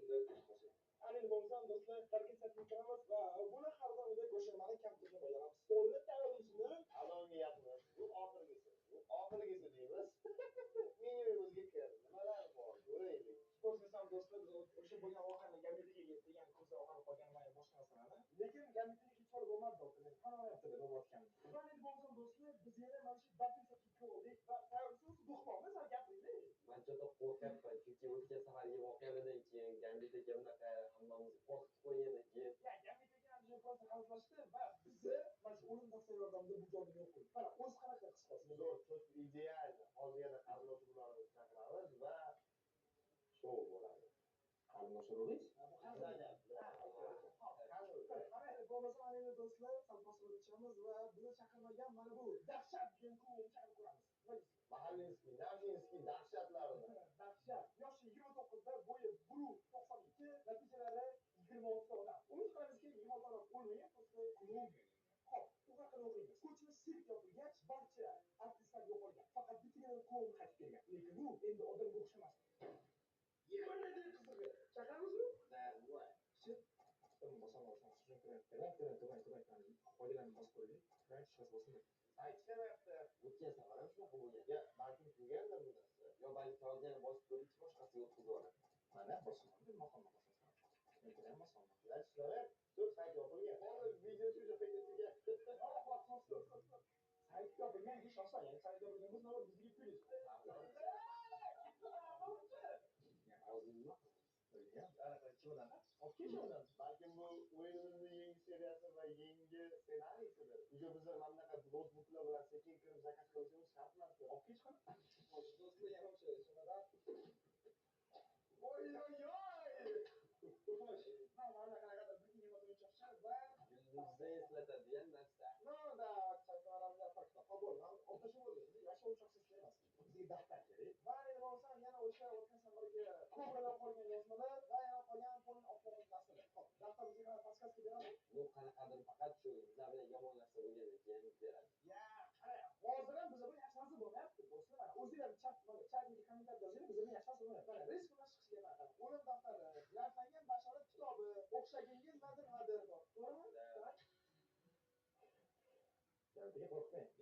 Unda ana endi bo'lmasam, do'stlar, tarkib saytiga kiramiz va buni har doimgidek o'sha mani kompyuterda bajaramiz. Stolni tayyorlashni Adamga bu oxirgisi. Bu oxirgisi deymiz. Menyumizga kir. Nimalar bor? Ko'raylik. Ko'rsam, do'stlar, biz o'sha bo'lgan voqeani Gambitiga degan ko'zda oqarib qolgan va boshqa narsalarni. Lekin Gambitiga hech hol bo'lmadi, do'stlar. Tan olmayaptilar bo'layotganini. Va endi bo'lmasam, do'stlar, biz yana mana shu darknet saytiga kirdik va tayyormisiz? Duxbonmi, sal gapiringlar. Man juda qo'rqyapman, chunki o'tgan safargi voqealardan keyin Gambit aka bunaqa hammamizni qo'rqitib qo'ygandan keyin. Ya, Gambit aka ana shu просто hazillashdi va bizni mana shu o'lim daftari yordamida bu jonni yo'q qildi. Mana o'zi qanaqa his qilasiz? Zo'r, cho'tki, ideal. Hozir yana qarindosh urug'larimizni chaqiramiz va shou bo'ladi. Qarindosh urug'ingiz? Hazil. Mana endi bo'lmasa, mana endi, do'stlar, sal pastroq ichamiz va bizni chaqirmagan mana bu dahshat degan klubni chaqirib ko'ramiz. Nima deysiz? Mahallinskiy, Navjinskiy dahshatlarini. Dahshat. Yoshi 29da, bo'yi 1,92, natijalari 26 ta odam. Umid qilamizki, 26 odam o'lmagan, просто klon. Xo'p, u haqida o'qiymiz. Ko'chma sirk yopilgach, barcha artistlar yo'qolgan. Faqat bittagina klon qaytib kelgan. Lekin u endi odamga o'xshamas. Yig'iladi qizig'i. Chaqiramizmi? Давай. Bosaman, bosaman. Turing, turing, turing, turing, turing. Qoidalarni bosib ko'raylik. Turing, hech bosilmaydi. Sayt ishlamayapti. O'tgan safar ham shunaqa bo'lgan. Ya, balkim tugagandir bu narsa. Yo balki hozir yana bosib ko'rib, boshqasiga o'tkazib yuboradi. Mana bosaman, nima bosasan? Men ham bosaman. Sayt ishlamayapti. To'rt sayt yopilgan. Hozir video shu joyga tugadi. Sayt yopilgan ish oson, ya'ni sayt yopilgan bo'lsa, nima bizga plyus. Hozir nima qilamiz? Olib kelish undan. Balkim bu o'yinimizning yangi seriyasi va yangi ssenariysidir. Уже bizlar mana bunaqa noutbuklar bilan sekin kirib заказ qilishimiz shart emas. Olib kelish qani? Xo'sh, do'stlar, yana o'sha nimadan. Oy oy oy! Xo'sh, mana qanaqadir bir o'yinchoqcha va Yulduzni eslatadigan narsa. No, да, hop, bo'ldi. O'rtacha bo'ldi. Endi yaxshi o'yinchoqsiz emas. Bizga daftar kerak. Va endi bo'lmasam yana o'sha o'tgan safargi kobradan qolgan yozmalar va yana qolgan polni oppoq narsalar. Xo'p, daftar bizga qanaqa подсказка beradi? Bu qanaqadir faqat shu bizlar bilan yomon narsa bo'lgandan keyin beradi. Ya, qarang, hozir ham bizda bir yaxshi narsa bo'lmayapti, do'stlar. Mana o'zinglar chat, mana chatga kommentariy yozinglar, bizda yaxshi narsa bo'lmayapti. Mana risk bilan chiqishga mana qarang. O'lim daftari, la'natlangan bashorat kitobi, o'xshaganga nimadir nimadir bor. To'g'rimi? Да. Так. Gapga qo'rqmang.